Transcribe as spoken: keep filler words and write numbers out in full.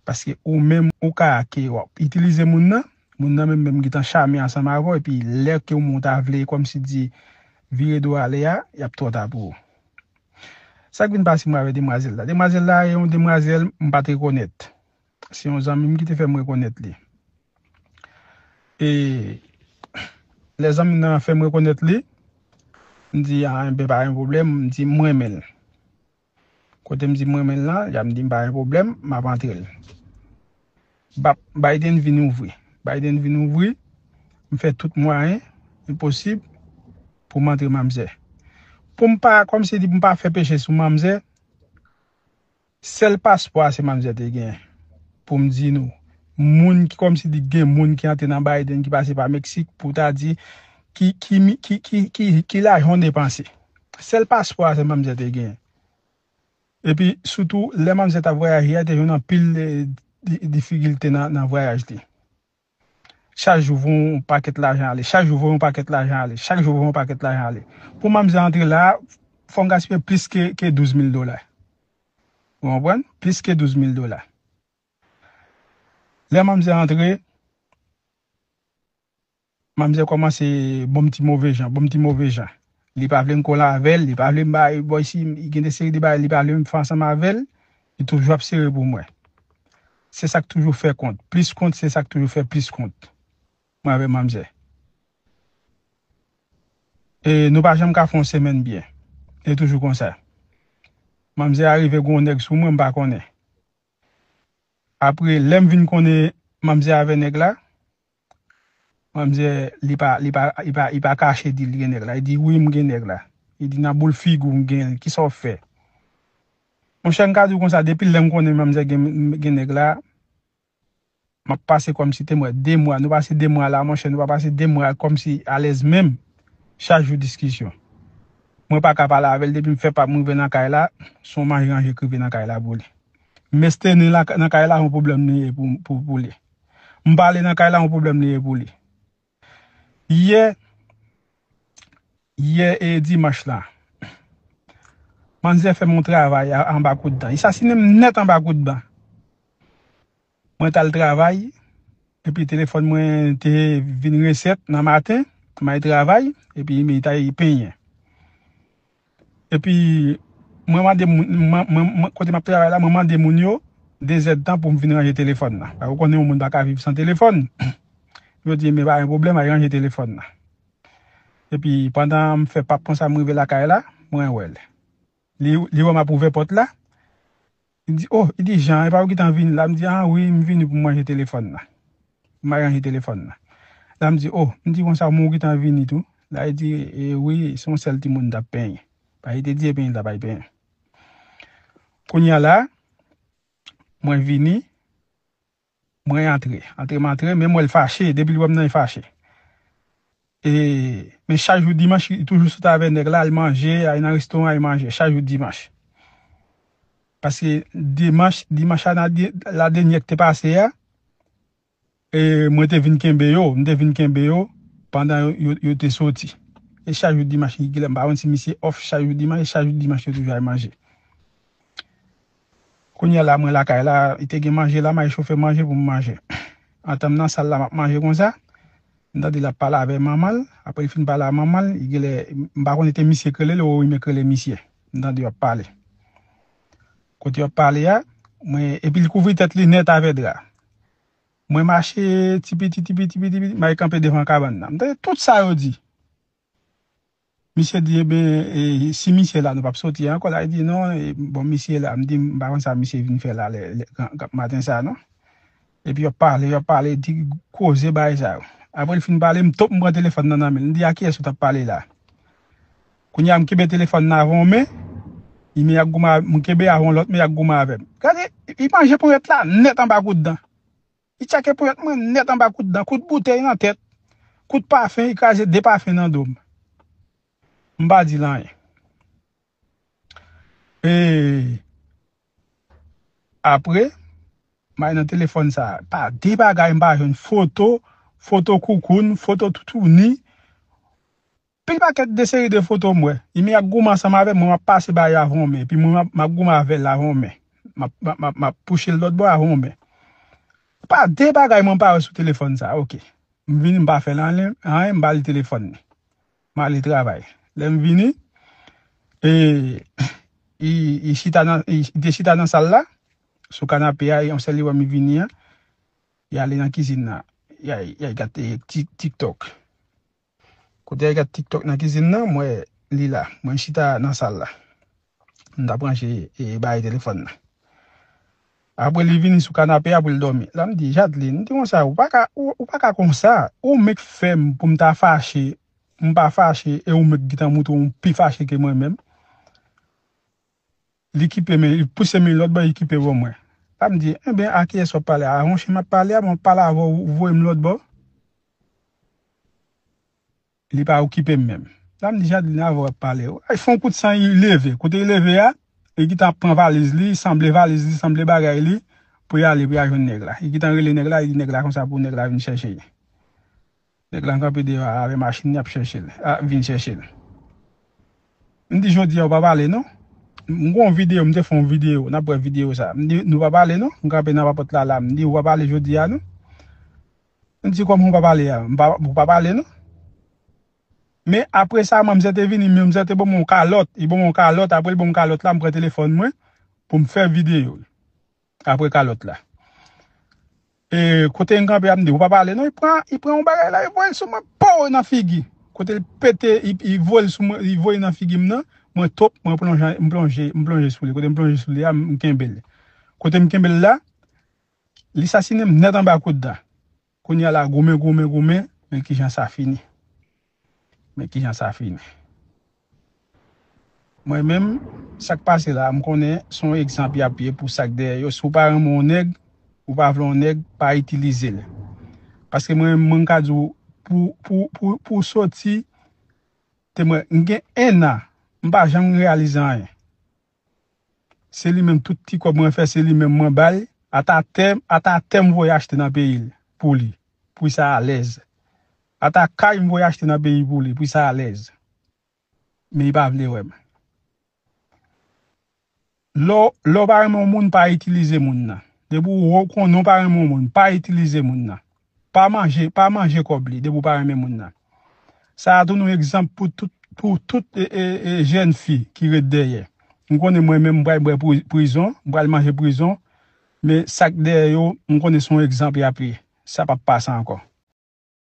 Paske ou menm ou ka ke w ap itilize moun nan, moun nan menm menm gentan chame ansanm avè w, epi lè ke w ta vle kòmsi di vire do ale a, y ap twò ta pou ou. Sa k vin pase mwen avèk demwazèl la? Demwazèl la e yon demwazèl m pa t rekonèt. Se yon zanmi m ki te fè m rekonèt li. E lè zanmi m nan fè m rekonèt li, m di, "A, enben, pa gen pwoblèm," m di, "M renmen l." Kote m di m renmen l lan, y ap di m pa gen pwoblèm, m ap antre l. Bap, Biden vin ouvri. Biden vin ouvri, m fè tout mwayen ki posib pou m antre manmzè. Pou m pa, kòmsi di pou m pa fè peche sou manmzè, sèl paspò a se manmzè te gen. Pou m di nou, moun ki kòmsi di gen moun ki antre nan Biden ki pase pa Meksik pou ta di ki, ki, ki, ki, ki, ki, ki lajan w depanse. Sèl paspò a se manmzè te gen. Epi, sitou, lè manmzè t ap vwayaje a, te jwenn anpil, eh, di- difikilte nan, nan vwayaj li. Chak jou voye yon pakèt lajan ale, chak jou voye yon pakèt lajan ale, chak jou voye yon pakèt lajan ale. Pou manmzè antre la, fò m gaspiye plis ke, ke douz mil dola. Ou konprann? Plis ke douz mil dola. Lè manmzè antre, manmzè kòmanse ban m ti move jan, ban m ti move jan. Li pa vle m kole avè l, li pa vle m bay bò isi, li gen de seri de bagay li pa vle m fè ansanm avè l, li toujou ap sere pou mwen. Se sa k toujou fè kont. Plis kont, se sa k toujou fè plis kont. Mwen avè manmzè. E nou pa janm ka fè yon semèn byen. E toujou konsa. Manmzè a rive gon nèg sou mwen, m pa konnen. Apre, lè m vin konnen manmzè avè nèg la, manmzè, li pa, li pa, li pa, li pa kache di l gen nèg la. Li di, "Wi, m gen nèg la." Li di, "Nan boul figi w, m gen l. Kisa w fè?" Monchè, m ka di w konsa, depi lè m konnen manmzè gen, gen nèg la, m ap pase kòmsi te mwen de mwa. Nou pase de mwa la, monchè, nou pa pase de mwa kòmsi alèz menm. Chak jou diskisyon. Mwen pa ka pale avè l depi m fè pa m rive nan kay la, se yon manje ranje k rive nan kay la pou li. M estene la, nan kay la, yon pwoblèm li ye pou, pou, pou li. M pale nan kay la, yon pwoblèm li ye pou li. Yè, yè e dimanch la, manzè fè m yon travay a- anba kouddan. Li sasinen m nèt anba kouddan. Mwen t al travay, epi telefòn mwen te vin resèt nan maten, m al travay, epi m t al penyen. Epi, mwen mande moun, mwen, mwen, mwen, kote m ap travay la, mwen mande moun yo de zèdtan pou m vin ranje telefòn nan. Paske ou konnen yon moun pa ka viv san telefòn. Yo di, "Men pa gen pwoblèm, al ranje telefòn nan." Epi, pandan m fè pap konsa, m rive lakay la, mwen wè l. Li, li wè m ap ouvè pòt la. Li di, "Oh," li di, "Jan, e pa ou ki t ap vini la?" M di, "A wi, m vini pou m ranje telefòn nan. M al ranje telefòn nan." La, m di, "Oh," m di konsa, "Mwen ou ki t ap vini tou?" La, li di, "E wi, se yon sèl timoun m t ap penyen." Paske li te di e penyen l t ap al penyen. Kounye a la, mwen vini, mwen antre. Antre m antre, men m wè l fache, depi l wè m nan, li fache. E, men chak jou dimanch, li toujou sot avè nèg la, al manje, al nan restoran, al manje, chak jou dimanch. Paske dimanch, dimanch la, la dènyè k te pase a, e, mwen te vin kenbe yo, m te vin kenbe yo pandan yo, yo, yo te soti. E chak jou dimanch, Gilè, m pa konn si misye off chak jou dimanch, e chak jou dimanch, yo toujou al manje. Kounye a la, mwen lakay la, li te gen manje la, m al chofe manje pou m manje. Antan m nan sal la, m ap manje konsa. M tande l ap pale avè manman l. Apre l fin pale a manman l, li genlè, m pa konn si te misye k rele l ou Rime k rele misye. M tande yo ap pale. Kote yo ap pale a, mwen, epi l kouvri tèt li nèt avè dra. Mwen mache ti piti, ti piti, ti piti, m al kanpe devan kabann nan. M tande tout sa yo di. Misye di, "Eben, e, si misye la, nou p ap soti ankò la." Li di, "Non, e, bon, misye la." M di, "M pa konn sa misye vin fè la lè, lè, gran, gran maten sa, non." Epi yo ap pale, yo ap pale, di koze bagay sa yo. Apre l fin pale, m top, m pran telefòn nan nan men l. M di, "A kiyès ou t ap pale la?" Kounye a, m kenbe telefòn nan avè yon men, li men y ap goumen, m kenbe avè yon lòt men y ap goumen avè m. Gade, li manje ponyèt la nèt anba kout dan. Li tchake ponyèt mwen nèt anba kout dan, kout boutèy nan tèt, kout pafen, li kraze de pafen nan do m. M pa di l anyen. E apre, m al nan telefòn sa, pa de bagay m pa jwenn, foto, foto koukoun, foto toutouni, pil pakèt de seri de foto m wè. Li men y ap goumen ansanm avè m, mwen m ap pase ba yo avè yon men, epi mwen m ap, m ap goumen avè l avè yon men. M ap, m ap, m ap, m ap pouche l lòt bò a, men. Pa de bagay mwen pa wè sou telefòn sa, oke. M vini, m pa fè l anyen, anyen, m ba li telefòn li. M ale travay. Lè m vini, e, li, li chita nan, li te chita nan sal la, sou kanape a, e yon sèl li wè m vini an, li ale nan kizin nan, li al, li al gade Tik-, TikTok. Kote li al gade TikTok nan kizin nan, m wè li la, mwen chita nan sal la. M t ap branche, e, bagay telefòn nan. Apre li vini sou kanape a pou l dòmi. La m di, Jadlin, m di konsa, ou pa ka, ou, ou pa ka konsa. Ou menm k fè m pou m ta fache, m pa fache, e ou menm k gentan montre w pi fache ke mwen menm. Li kipe men, li pouse men lòt bò, li kipe bò mwen. La m di, enben, a kiyès w ap pale a? A yon chen m ap pale a, mwen pale avè w, ou voye m lòt bò. Li pa okipe m menm. La m di, Jadlin, avè w ap pale. Ay, fè yon kout san, li leve. Kote li leve a, li gentan ap pran valiz li, sanble valiz li, sanble bagay li, pou li ale, pou li al jwenn nèg la. Li gentan rele nèg la, li di nèg la konsa pou nèg la vin chèche li. Nèg la kanpe deyò a avè machin li, ap chèche l, a, vin chèche l. M di, jodi a, ou pa pale, non? M gen yon videyo, m te fè yon videyo, n ap wè videyo sa. M di, nou pa pale, non? M kanpe nan papòt la, la. M di, ou pa pale jodi a, non? M di, kòman ou pa pale a? M pa, ou pa pale, non? Men apre sa, manzè te vini, manzè te ban mwen yon kalòt. Li ban mwen yon kalòt, apre li ban mwen kalòt la, m pran telefòn mwen pou m fè videyo. Apre kalòt la. E kote m kanpe a, m di, ou pa pale, non, li pran, li pran yon bagay la, li voye l sou mwen, pow, nan figi. Kote l pete, li, li voye l sou mwen, li voye nan figi m nan, mwen top, mwen plonje, m plonje, m plonje sou li. Kote m plonje sou li a, m kenbe l. Kote m kenbe l la, li sasinen m nèt anba kout dan. Kounye a la, goumen, goumen, goumen, men kijan sa fini. Men kijan sa fini. Mwen menm, sa k pase la, m konnen se yon egzanp y ap ye pou sa k dèyè yo. Si w pa renmen yon nèg, ou pa vle yon nèg, pa itilize l. Paske mwen menm, mwen ka di w, pou, pou, pou, pou w soti, te mwen, m gen en an, m pa janm reyalize anyen. Se li menm tout ti kòb mwen fè, se li menm mwen ba l. Ata tè, ata tè m voye achte nan peyi l pou li, pou sa alèz. Ata kay m voye achte nan peyi pou li, pou sa alèz. Men li pa vle wè m. Lè w, lè w pa renmen yon moun, pa itilize moun nan. Depi w konnen w pa renmen yon moun, pa itilize moun nan. Pa manje, pa manje kòb li, depi w pa renmen moun nan. Sa a tou yon egzanp pou tout, pou tout, e, e, e, jèn fi ki ret dèyè. M konnen mwen menm, m pral bwè pri-, prizon, m pral manje prizon, men sa k dèyè yo, m konnen se yon egzanp y ap ye. Sa p ap pase ankò.